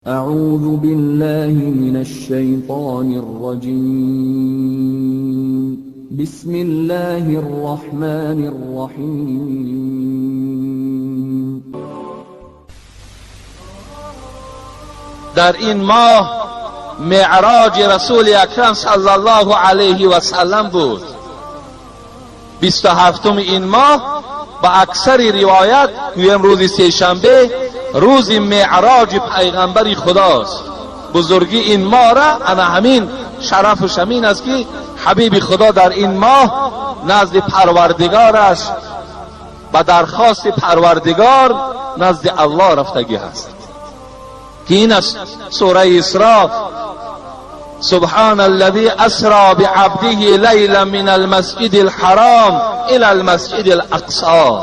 أعوذ بالله من الشيطان الرجيم. بسم الله الرحمن الرحيم. در این ماه معراج رسول اکرم صلی الله علیه و سلم بود. 27 این ماه با اکثر روایت گویم روز سه‌شنبه روز معراج پیغمبر خداست. بزرگی این ماه را انا همین شرف و شمین است که حبیب خدا در این ماه نزد پروردگارش به درخواست پروردگار نزد الله رفتگی هست که این است سوره اسراء. سبحان الذي اسرى بعبده لیلا من المسجد الحرام الى المسجد الاقصى.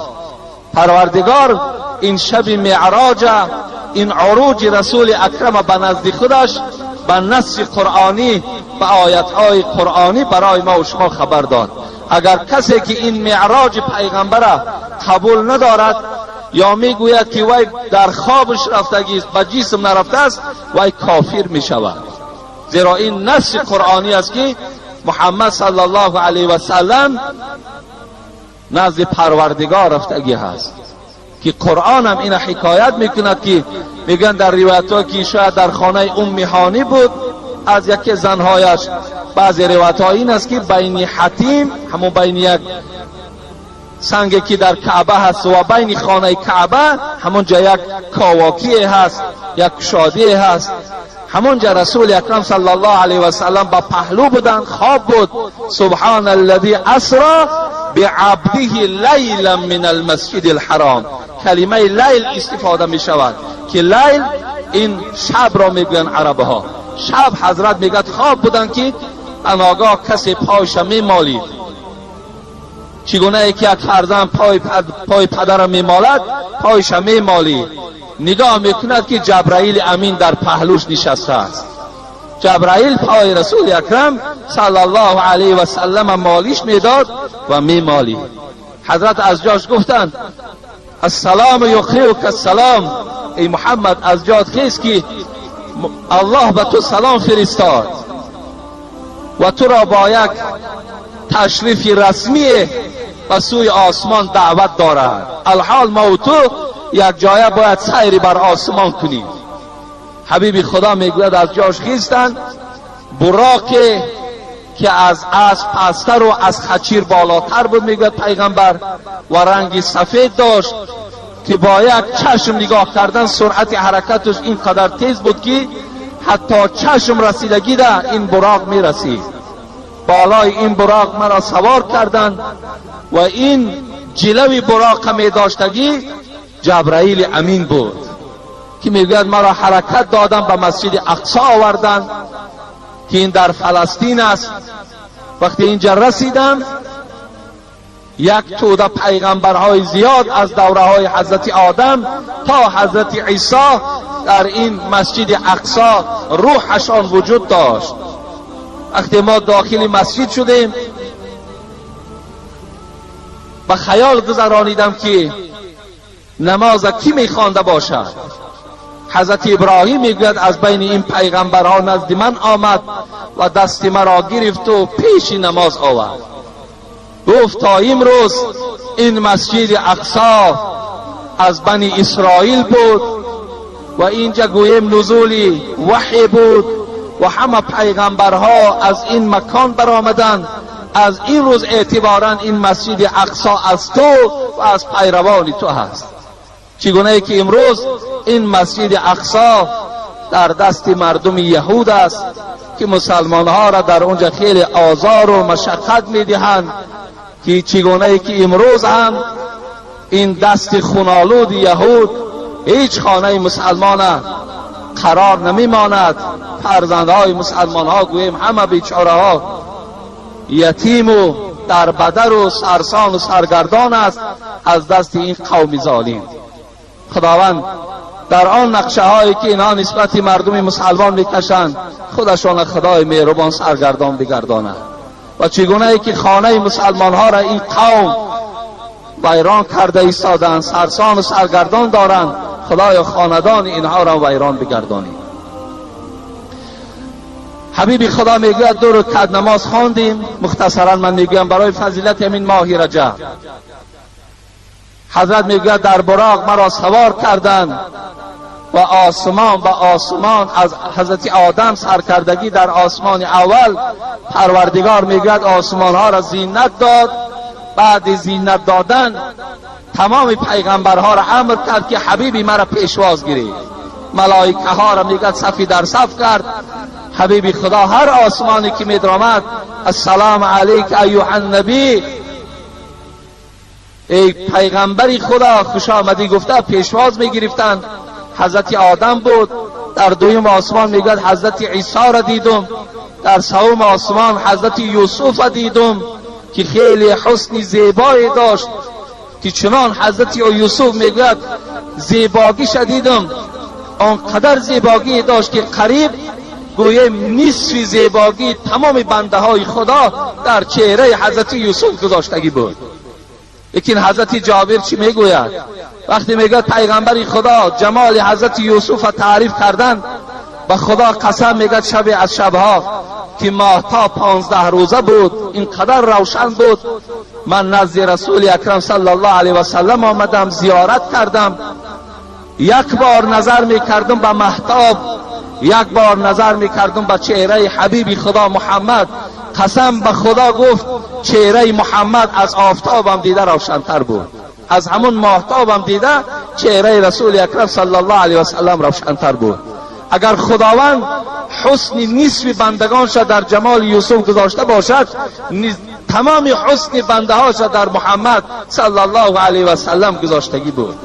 پروردگار این شب معراج، این عروج رسول اکرم به نزد خودش به نص قرآنی، به آیتهای قرآنی برای ما و شما خبر داد. اگر کسی که این معراج پیغمبر قبول ندارد یا میگوید که وی در خوابش رفتگی است، به جسم نرفته است، وی کافر میشود. زیرا این نص قرآنی است که محمد صلی الله علیه و سلم نزد پروردگار رفتگی هست که قرآن هم این حکایت میکند که میگن در روایت ها که شاید در خانه ام هانی بود از یکی زنهایش. بعضی روایت ها این است که بین حتیم، همون بین یک سنگی که در کعبه هست و بین خانه کعبه همونجا یک کاواکی هست، یک شادی هست. همونجا رسول اکرم صلی الله علیه و سلم با پهلو بودن، خواب بود. سبحان الذی اسرا بعبده لیلا من المسجد الحرام. کلمه لیل استفاده می شود که لیل این شب را میگویند عرب ها. شب حضرت میگد خواب بودن که اناگاه کسی پایش میمالید. چگونه که یک فرزند پای پدر میمالد، پایش میمالید. نگاه میکند که جبرائیل امین در پهلوش نشسته است. جبرائیل پای رسول اکرم صلی الله علیه و سلم مالیش میداد و میمالید. حضرت از جاش گفتند السلام یقریک السلام، ای محمد از جات خیز که الله به تو سلام فرستاد و تو را با یک تشریف رسمی به سوی آسمان دعوت دارد. الحال ما و تو یک جایه باید سیری بر آسمان کنیم. حبیب خدا میگوید از جاش خیستند، براق که از اسب پستر و از خچیر بالاتر بود میگوید پیغمبر، و رنگ سفید داشت که با یک چشم نگاه کردن سرعت حرکتش اینقدر تیز بود که حتی چشم رسیدگی ده این براق میرسید. بالای این براق مرا سوار کردند و این جلوی براق می داشتگی جبرائیل امین بود که میگوید مرا حرکت دادن به مسجد اقصا آوردن که این در فلسطین است. وقتی اینجا رسیدم یک توده پیغمبرهای زیاد از دوره های حضرت آدم تا حضرت عیسی در این مسجد اقصا روحشان وجود داشت. وقتی ما داخل مسجد شدیم به خیال گذرانیدم که نماز کی میخوانده باشد. حضرت ابراهیم میگوید از بین این پیغمبرها نزد من آمد و دست مرا گرفت و پیش نماز آورد. گفت تا امروز این مسجد اقصا از بنی اسرائیل بود و اینجا گویم نزول وحی بود و همه پیغمبرها از این مکان برآمدند. از این روز اعتبارا این مسجد اقصا از تو و از پیروان تو هست. چگونه که امروز این مسجد اقصا در دست مردم یهود است که مسلمانها را در اونجا خیلی آزار و مشقت میدهند، که چگونه که امروز هم این دست خونالود یهود هیچ خانه مسلمان قرار نمیماند. فرزندهای مسلمان ها گوییم همه بیچاره ها یتیم و در بدر و سرسان و سرگردان است از دست این قوم ظالم. خداوند در آن نقشه هایی که اینها نسبت مردم مسلمان میکشند خودشان خدای مهربان سرگردان بگرداند. و چگونه ای که خانه مسلمان ها را این قوم ویران کرده ایستادند، سرسان و سرگردان دارند، خدای خاندان اینها را ویران بگردانی. حبیب خدا میگوید 2 رکعت نماز خواندیم. مختصرا من میگویم برای فضیلت همین ماه رجب. حضرت میگوید در براق مرا سوار کردند و آسمان به آسمان، از حضرت آدم سرکردگی در آسمان اول، پروردگار میگوید آسمان ها را زینت داد. بعد زینت دادن تمام پیغمبرها را امر کرد که حبیبی مرا پیشواز گیرید. ملائکه ها را میگوید صفی در صف کرد. حبیبی خدا هر آسمانی که میدرآمد، السلام علیک ایها النبی، ای پیغمبری خدا خوش آمدی گفته پیشواز میگرفتند. حضرت آدم بود. در دویم آسمان میگوید حضرت عیسی را دیدم. در سوم آسمان حضرت یوسف را دیدم که خیلی حسن زیبایی داشت، که چنان حضرت یوسف میگوید زیباگیش دیدم، آنقدر زیباگی داشت که قریب گویه نصف زیباگی تمام بنده های خدا در چهره حضرت یوسف گذاشتگی بود. لیکن حضرت جابر چی میگوید؟ وقتی میگوید پیغمبر خدا جمال حضرت یوسف را تعریف کردن، به خدا قسم میگوید شب از شبها که ماهتاب 15 روزه بود، اینقدر روشن بود، من نزد رسول اکرم صلی الله علیه و سلم آمدم، زیارت کردم. یک بار نظر میکردم به مهتاب، یک بار نظر میکردم به چهره حبیب خدا محمد. قسم به خدا گفت چهره محمد از آفتابم دیده روشنتر بود، از همون ماهتابم دیده چهره رسول اکرم صلی الله علیه و سلم روشنتر بود. اگر خداوند حسن نصف بندگانش در جمال یوسف گذاشته باشد، تمام حسن بنده هاش در محمد صلی الله علیه و سلم گذاشتگی بود.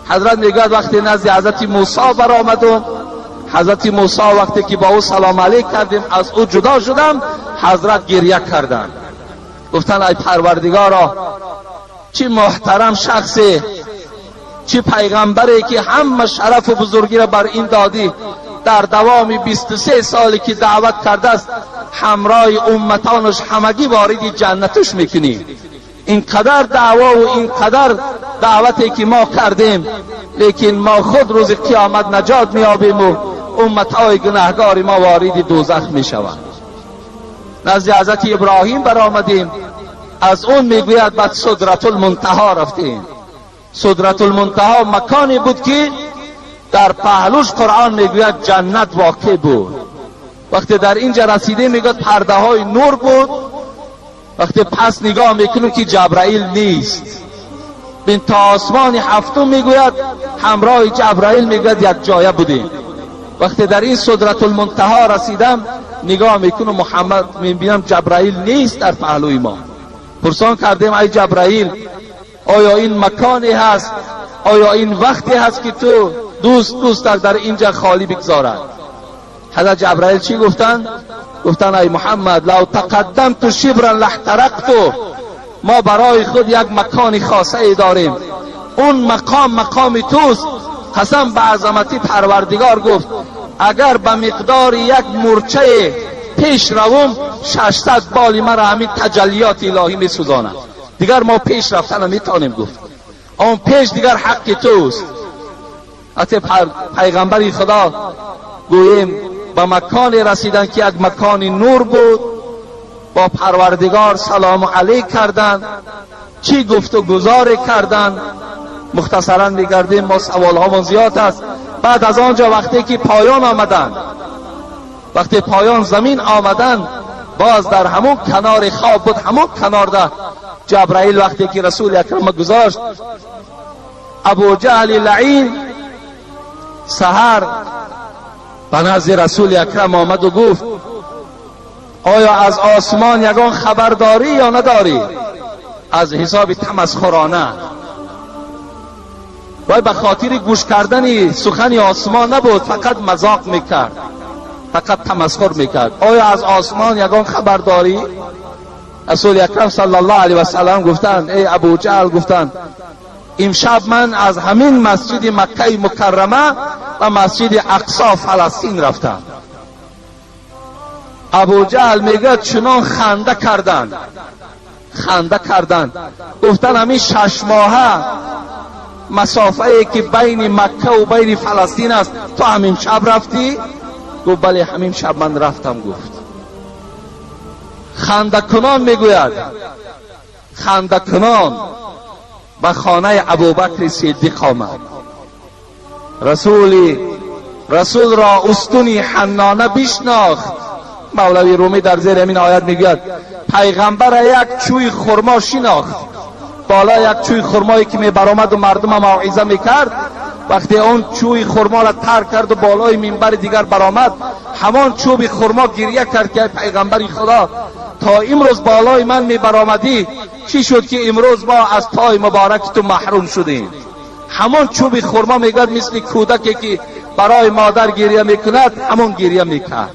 حضرت میگوید وقتی نزد حضرت موسی برآمدم، حضرت موسی وقتی که با او سلام علیک کردیم، از او جدا شدم، حضرت گریه کردند. گفتن ای پروردگارا، چه محترم شخصی، چه پیغمبری که همه شرف و بزرگی را بر این دادی، در دوام 23 سالی که دعوت کرده است همراه امتانش همگی وارد جنتش میکنی. اینقدر دعوا و اینقدر دعوتی که ما کردیم، لیکن ما خود روز قیامت نجات میابیم و امتهای گناهگار ما وارد دوزخ میشوند. نزد حضرت ابراهیم برآمدیم، از اون میگوید بعد سدرة المنتها رفتیم. سدرة المنتها مکانی بود که در پهلوش قرآن میگوید جنت واقع بود. وقتی در اینجا رسیدیم میگوید پرده های نور بود. وقتی پس نگاه میکنیم که جبرائیل نیست، بین تا آسمان هفتم میگوید همراه جبرائیل میگوید یک جایه بودیم. وقتی در این سدرة المنتها رسیدم نگاه میکنم محمد، میبینم جبرائیل نیست در پهلوی ما. پرسان کردیم ای جبرائیل، آیا این مکانی هست، آیا این وقتی هست که تو دوست در اینجا خالی بگذارد؟ حضرت جبرائیل چی گفتن؟ گفتن ای محمد، لو تقدمت شبرا لاحترقت. ما برای خود یک مکان خاصه ای داریم، اون مقام مقام توست. قسم به عظمتی پروردگار گفت اگر به مقدار یک مورچه پیش روم 600 بال مرا همین تجلیات الهی میسوزاند، دیگر ما پیش رفتن نمیتونیم. گفت آن پیش دیگر حق توست. حتی پیغمبر خدا گوییم به مکان رسیدن که یک مکان نور بود، با پروردگار سلام علیک کردن، چی گفت و گزار کردن. مختصرا میگردیم، ما سوال هامون زیاد است. بعد از آنجا وقتی که پایان آمدن، وقتی پایان زمین آمدن، باز در همون کنار خواب بود، همون کنار ده جبرائیل وقتی که رسول اکرم گذاشت، ابو جهل لعین سحر به نزد رسول اکرم آمد و گفت آیا از آسمان یگان خبر داری یا نداری؟ از حساب تمسخرانه، وای به خاطر گوش کردن سخن آسمان نبود، فقط مذاق میکرد، فقط تمسخر میکرد. آیا از آسمان یگان خبر داری؟ رسول اکرم صلی الله علیه و سلم گفتند ای ابو جهل، گفتند امشب من از همین مسجد مکه مکرمه و مسجد اقصا فلسطین رفتم. ابو جهل میگه چنان خنده کردند، خنده کردند، گفتن همین 6 ماهه مسافه ای که بین مکه و بین فلسطین است تو همین شب رفتی؟ گفت بله همین شب من رفتم. گفت خنده کنان میگوید، خنده کنان به خانه ابوبکر صدیق آمد. رسول را استونی حنانه بشناخت. مولوی رومی در زیر همین آیت میگوید پیغمبر یک چوی خرما شناخت، بالا یک چوی خرمایی که می برآمد و مردم موعظه میکرد. وقتی اون چوی خرما را ترک کرد و بالای منبر دیگر برآمد، همان چوب خرما گریه کرد که پیغمبر خدا تا امروز بالای من می برآمدی، چی شد که امروز ما از پای مبارک تو محروم شدیم؟ همان چوب خرما میگوید مثل کودکی که برای مادر گریه میکند همان گریه میکرد.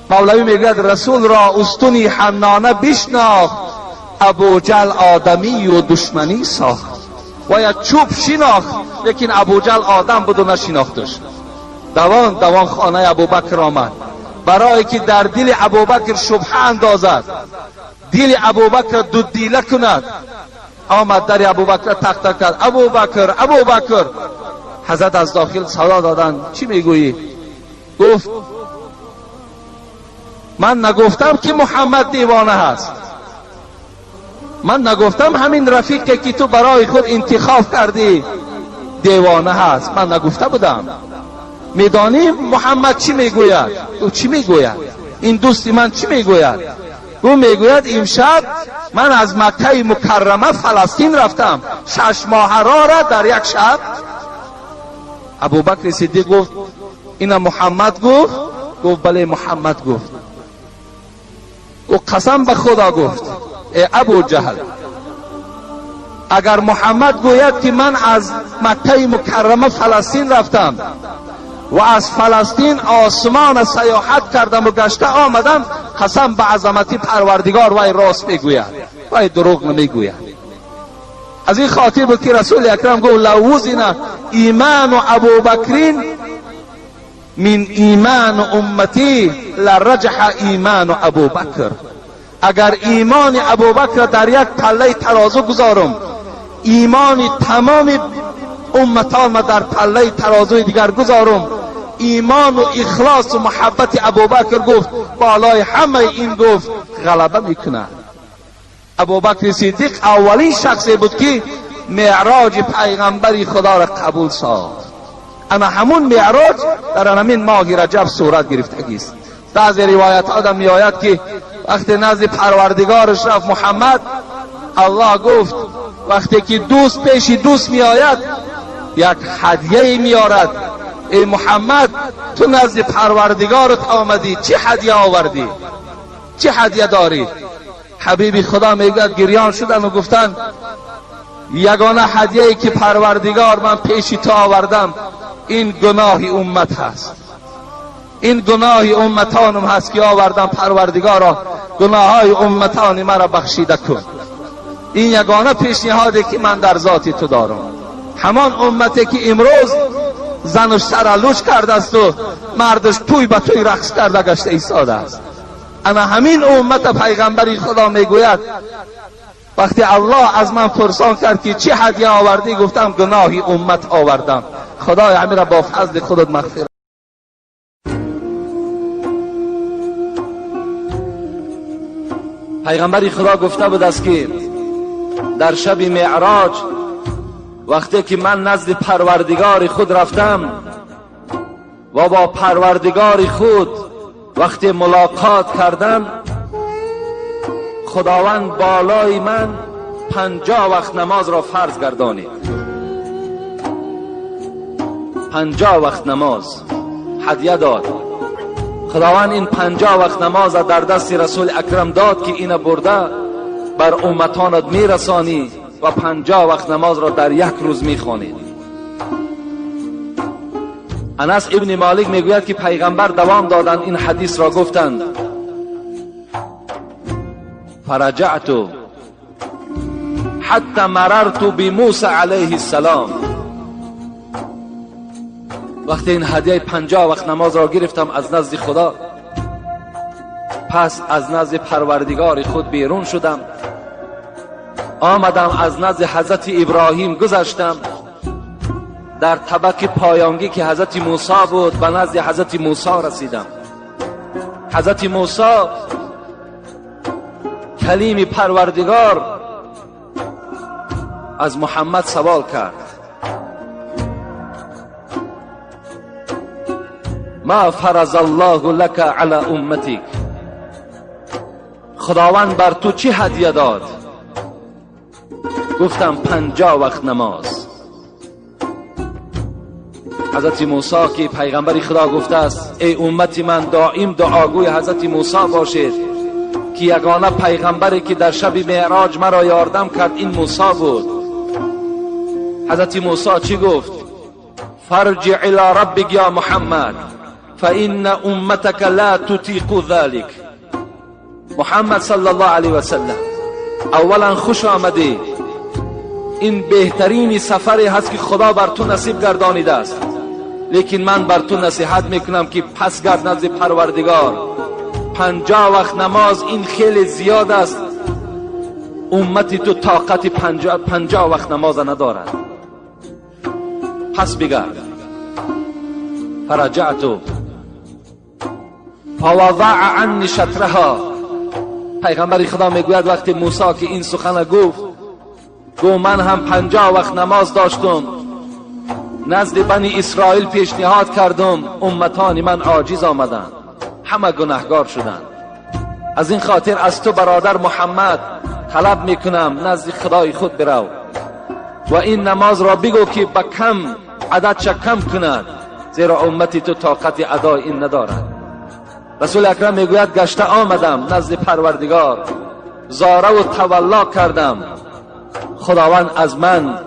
مولوی میگوید رسول را استونی حنانه بشناخت، ابوجهل آدمی و دشمنی ساخت. و یک چوب شناخت، لیکن ابوجهل آدم بود و نشناختش. دوان دوان خانه ابوبکر آمد برای که در دل ابوبکر شبهه اندازد، دل ابوبکر دو دیله کند. آمد در ابوبکر تق تق کرد، ابوبکر ابوبکر. حضرت از داخل صدا دادند چی میگویی؟ گفت من نگفتم که محمد دیوانه هست، من نگفتم همین رفیقی که تو برای خود انتخاب کردی دیوانه هست، من نگفته بودم. میدانی محمد چی میگوید؟ او چی میگوید؟ این دوستی من چی میگوید؟ او میگوید امشب من از مکه مکرمه فلسطین رفتم، 6 ماه را در یک شب. ابوبکر صدیق گفت اینا محمد گفت؟ گفت بله محمد گفت. او قسم به خدا گفت ای ابو جهل، اگر محمد گوید که من از مکه مکرمه فلسطین رفتم و از فلسطین آسمان سیاحت کردم و گشته آمدم، قسم به عظمت پروردگار وی راست میگوید، وی دروغ نمیگوید. از این خاطر بود که رسول اکرم گفت لو وزن ایمان ابوبکرین من ایمان امتی لرجح ایمان ابوبکر. اگر ایمان ابوبکر در یک پله ترازو گذارم، ایمان تمام امتان در پله ترازوی دیگر گذارم، ایمان و اخلاص و محبت ابوبکر گفت بالای همه این گفت غلبه میکنه. ابوبکر صدیق اولین شخصی بود که معراج پیغمبر خدا را قبول ساخت. اما همون معراج در همین ماه رجب صورت گرفتگی است. بعضی روایت آدم میآید که وقتی نزد پروردگارش رفت محمد، الله گفت وقتی که دوست پیش دوست میآید یک هدیه میآرد، ای محمد تو نزد پروردگارت آمدی، چه هدیه آوردی؟ چه هدیه داری؟ حبیبی خدا میگوید گریان شدن و گفتن یگانه هدیه‌ای که پروردگار من پیش تو آوردم این گناه امت هست، این گناه امتانم هست که آوردم، پروردگارا گناه های امتان مرا بخشیده کن. این یگانه پیشنهادی که من در ذات تو دارم. همان امتی که امروز زنش سر لوچ کرده است و مردش توی به توی رقص کرده گشته ایستاده است. اما همین امت پیغمبری خدا میگوید وقتی الله از من پرسان کرد که چه هدیه آوردی، گفتم گناهی امت آوردم، خدای همین را با فضل خودت مغفرت. پیغمبر خدا گفته بود است که در شب معراج وقتی که من نزد پروردگار خود رفتم و با پروردگار خود وقتی ملاقات کردم، خداوند بالای من 50 وقت نماز را فرض گردانید. 50 وقت نماز هدیه داد خداوند. این 50 وقت نماز را در دست رسول اکرم داد که اینو برده بر امتانت میرسانی و 50 وقت نماز را در یک روز میخوانید. انس ابن مالک میگوید که پیغمبر دوام دادند این حدیث را گفتند، فرجعت حتی مررت بموسی علیه السلام. وقتی این هدیه 50 وقت نماز را گرفتم از نزد خدا، پس از نزد پروردگار خود بیرون شدم، آمدم از نزد حضرت ابراهیم گذشتم، در طبق پایانگی که حضرت موسی بود به نزد حضرت موسی رسیدم. حضرت موسی کلیم پروردگار از محمد سوال کرد: ما فرض الله لك على امتك، خداوند بر تو چی هدیه داد؟ گفتم 50 وقت نماز. حضرت موسی که پیغمبر خدا گفته است ای امت من دائم دعاگوی حضرت موسی باشید که یگانه پیغمبری که در شب معراج مرا یاردم کرد این موسی بود. حضرت موسی چی گفت؟ فرجع الى ربک یا محمد فإن امتك لا تطیق ذلك. محمد صلی الله علیه و سلم، اولا خوش آمدی، این بهترین سفری هست که خدا بر تو نصیب گردانیده است، لیکن من بر تو نصیحت میکنم که پس گرد نزد پروردگار. 50 وقت نماز این خیلی زیاد است، امتی تو طاقت 50 وقت نماز ندارد، پس بگرد. فرجعت فوضع عنی شطرها. پیغمبر خدا میگوید وقتی موسی که این سخن گفت، گو من هم 50 وقت نماز داشتم، نزد بنی اسرائیل پیشنهاد کردم، امتان من عاجز آمدند، همه گناهگار شدند. از این خاطر از تو برادر محمد طلب میکنم نزد خدای خود برو و این نماز را بگو که به کم عددش کم کند، زیرا امتی تو طاقت ادای این ندارد. رسول اکرم میگوید گشته آمدم نزد پروردگار، زاره و تولا کردم، خداوند از من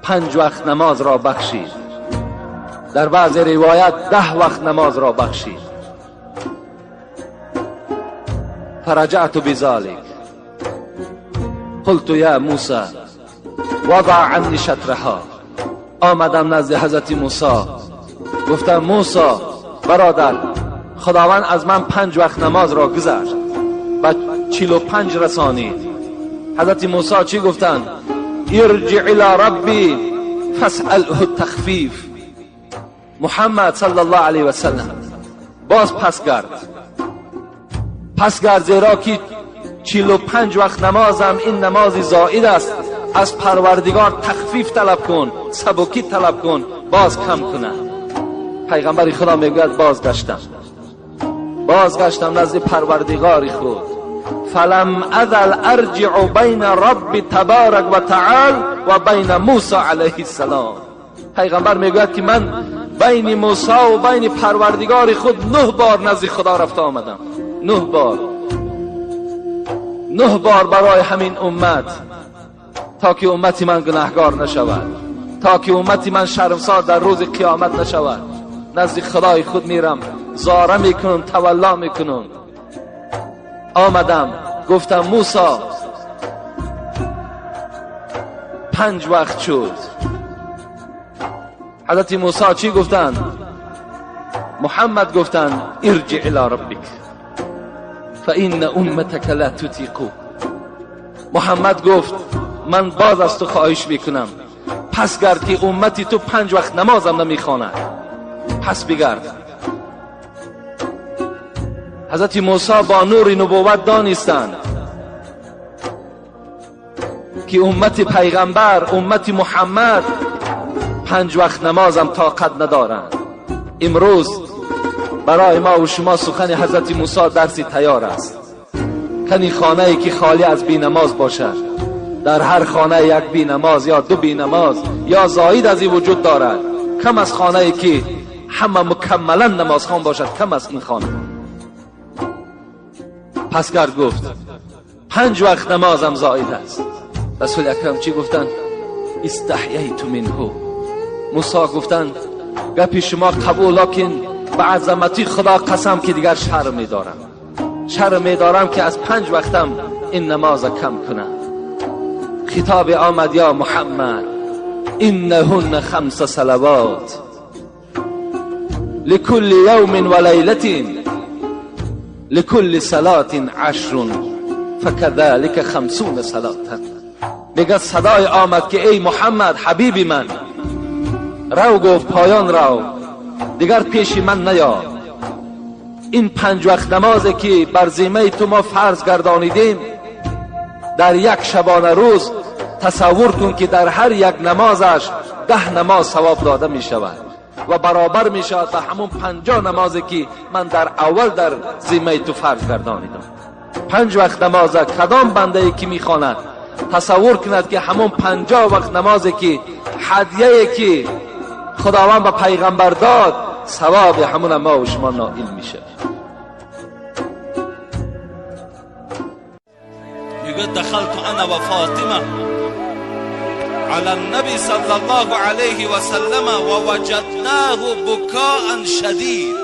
5 وقت نماز را بخشید، در بعض روایت 10 وقت نماز را بخشید. فرجعت بذلك قلت یا موسی وضع عنی شطرها. آمدم نزد حضرت موسی، گفتم موسی برادر، خداوند از من 5 وقت نماز را گذشت و 45 رسانید. حضرت موسی چی گفتند؟ ارجع الى ربی فاسأله التخفیف. محمد صلی الله علیه و سلم باز پس گرد، پس گرد، زیرا که 45 وقت نمازم این نماز زائد است، از پروردگار تخفیف طلب کن، سبکی طلب کن، باز کم کنه. پیغمبر خدا میگوید بازگشتم، بازگشتم نزد پروردگار خود، فلم ازل ارجع بین رب تبارک و تعال و بین موسی علیه السلام. پیغمبر میگوید که من بین موسی و بین پروردگار خود 9 بار نزد خدا رفته آمدم، 9 بار، 9 بار برای همین امت، تا که امت من گناهگار نشود، تا که امت من شرمسار در روز قیامت نشود. نزد خدای خود میرم، زاره میکنم، تولا میکنم. آمدم گفتم موسی 5 وقت شد. حضرت موسی چی گفتند؟ محمد گفتند ارجع الى ربک فإن امتک لا تطیق. محمد گفت من باز از تو خواهش میکنم، پس گرد که امتی تو 5 وقت نمازم نمیخواند، پس بگرد. حضرت موسی با نور نبوت دانستند که امت پیغمبر، امت محمد 5 وقت نمازم طاقت ندارند. امروز برای ما و شما سخن حضرت موسی درسی تیار است. کنی خانه ای که خالی از بی نماز باشد، در هر خانه یک بی نماز یا 2 بی نماز یا زاید از این وجود دارد، کم از خانه ای که همه مکملا نمازخوان باشد، کم از این خانه. پس گرد گفت 5 وقت نمازم زاید است. رسول اکرم چی گفتند؟ استحییت منه. موسی گفتند گپی شما قبول، لکن به عظمتی خدا قسم که دیگر شرم می‌دارم، شرم می‌دارم که از 5 وقتم این نماز کم کنم. خطاب آمد یا محمد انهن 5 صلوات لكل یوم و لیلة لكل صلاة 10 فكذلك 50 صلاة. میگه صدای آمد که ای محمد حبیب من، رو گفت پایان رو، دیگر پیش من نیا. این 5 وقت نمازی که بر ذمه تو ما فرض گردانیدیم، در یک شبانه روز تصور کن که در هر یک نمازش 10 نماز ثواب داده می شود و برابر می شود به همون 50 نمازی که من در اول در ذمه تو فرض گردانیدم. 5 وقت نماز کدام بنده ای که می خواند تصور کند که همون 50 وقت نمازی که هدیه که خداوند به پیغمبر داد، ثواب همون ما و شما نائل میشه. میگه دخلت انا و فاطمه على النبي صلى الله عليه وسلم ووجدناه بكاء شدید.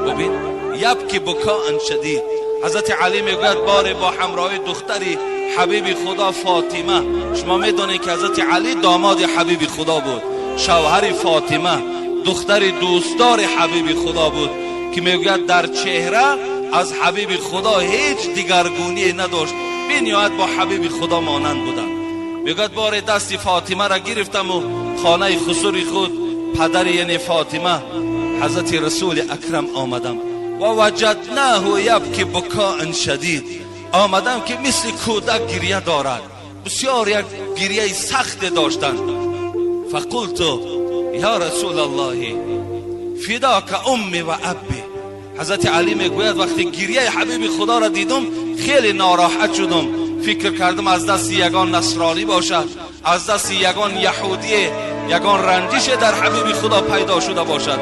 ببین، یبکی بکاء شدید. حضرت علی میگوید باره با همراهی دختری حبیب خدا فاطمه. شما میدونید که حضرت علی داماد حبیب خدا بود، شوهر فاطمه، دختر دوستدار حبیب خدا بود که میگوید در چهره از حبیب خدا هیچ دیگرگونی نداشت، بینیاد با حبیب خدا مانند بودند. میگوید بار دست فاطمه را گرفتم و خانه خسوری خود پدر یعنی فاطمه حضرت رسول اکرم آمدم و وجدناه یبکی بکاء شدید. آمدم که مثل کودک گریه دارد، بسیار یک گریه سخت داشتند. فقلت یا رسول الله فداک امی و ابی. حضرت علی میگوید وقتی گریه حبیب خدا را دیدم خیلی ناراحت شدم، فکر کردم از دست یگان نصرانی باشد، از دست یگان یهودی، یگان رنجش در حبیب خدا پیدا شده باشد.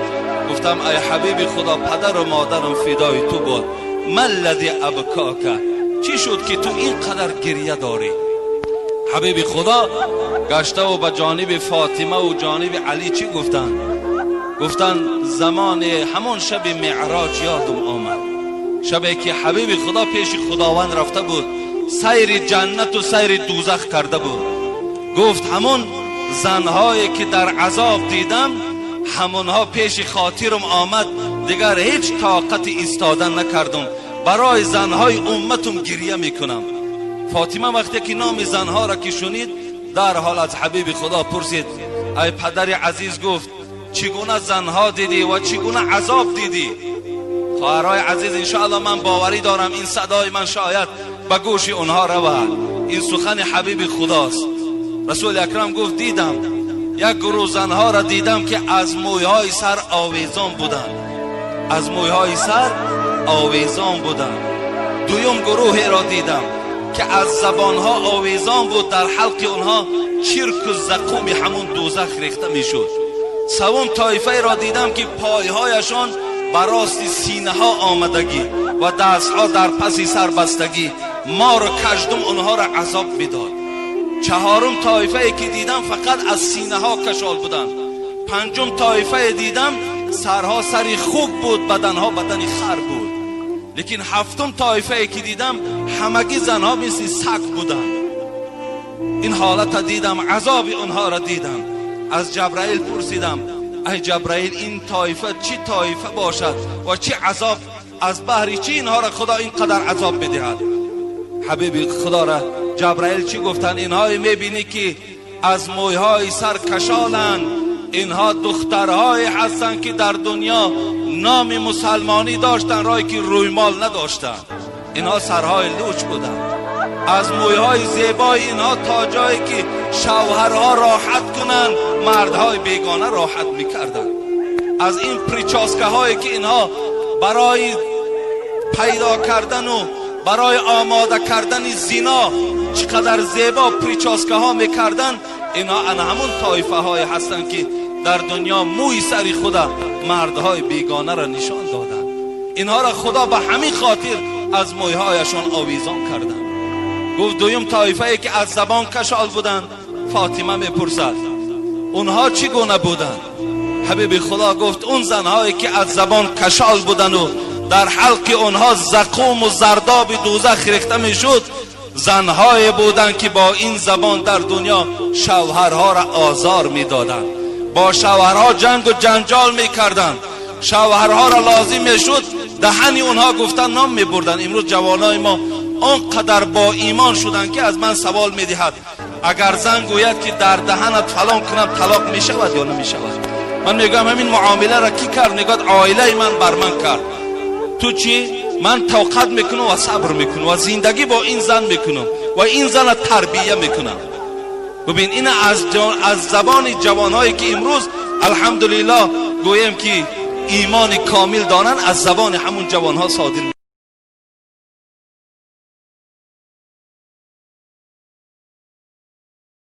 گفتم ای حبیب خدا، پدر و مادرم فدای تو بود، ما الذی ابکاک، چی شد که تو اینقدر گریه داری؟ حبیب خدا گشته و به جانب فاطمه و جانب علی چی گفتن؟ گفتن زمان همون شب معراج یادم آمد، شبی که حبیب خدا پیش خداوند رفته بود، سیر جنت و سیر دوزخ کرده بود. گفت همون زنهایی که در عذاب دیدم همونها پیش خاطرم آمد، دیگر هیچ طاقت ایستادن نکردم، برای زنهای امتم گریه میکنم. فاطمه وقتی که نام زنها را که شنید در حال از حبیب خدا پرسید ای پدر عزیز، گفت چگونه زنها دیدی و چگونه عذاب دیدی؟ خواهرای عزیز، انشاءالله من باوری دارم این صدای من شاید به گوش اونها رود، این سخن حبیب خداست. رسول اکرم گفت دیدم یک گروه زنها را دیدم که از مویهای سر آویزان بودند، از مویهای سر آویزان بودند. دویم گروهی را دیدم که از زبانها آویزان بود، در حلق اونها چرک و زقوم همون دوزخ ریخته میشد. سوم طایفه را دیدم که پایهایشان بر راست سینه ها آمدگی و دستها در پس سر بستگی، ما را کشدم اونها را عذاب میداد. چهارم طایفه که دیدم فقط از سینه ها کشال بودند. پنجم طایفه دیدم سرها سری خوب بود، بدنها بدن خر بود. لیکن هفتم طایفه که دیدم همگی زنها مثل سگ بودند. این حالت دیدم، عذاب اونها را دیدم. از جبرائیل پرسیدم ای جبرائیل، این طایفه چی طایفه باشد و چی عذاب، از بهر چی اینها را خدا اینقدر عذاب بدهد؟ حبیب خدا را جبرائیل چی گفتن؟ اینها میبینی که از مویهای سر کشالند، اینها دخترهای هستند که در دنیا نام مسلمانی داشتن، رای که رویمال نداشتن، اینها سرهای لوچ بودند. از مویهای زیبای اینها تا جایی که شوهرها راحت کنند مردهای بیگانه راحت میکردند. از این پریچاسکه هایی که اینها برای پیدا کردن و برای آماده کردن زینا چقدر زیبا پریچاسکه ها میکردن، اینها همون طایفه های هستند که در دنیا موی سری خدا مردهای بیگانه را نشان دادند. اینها را خدا به همین خاطر از مویهایشان آویزان کردند. گفت دویم طایفه ای که از زبان کشال بودند. فاطمه میپرسد اونها چگونه بودند؟ حبیب خدا گفت اون زنهایی که از زبان کشال بودند و در حلق اونها زقوم و زرداب دوزخ ریخته میشد، زنهای بودند که با این زبان در دنیا شوهرها را آزار میدادند، با شوهرها جنگ و جنجال میکردند، شوهرها را لازم میشد دهن اونها گفتن نام میبردند. امروز جوانای ما آنقدر با ایمان شدند که از من سوال میدهد اگر زن گوید که در دهنت فلان کنم طلاق میشود یا نمیشود؟ Ман мегӯям, ҳамин муомиларо кӣ кард? Мегӯяд, оилаи ман бар ман кард. Ту чӣ? Ман тоқат мекунам ва сабр мекунам ва зиндагӣ бо ин зан мекунам ва ин зана тарбия мекунам. Бибин, ина аз забони ҷавонҳое ки имрӯз, алҳамдулиллоҳ, гӯем ки имони комил доранд, аз забони ҳамун ҷавонҳо содир.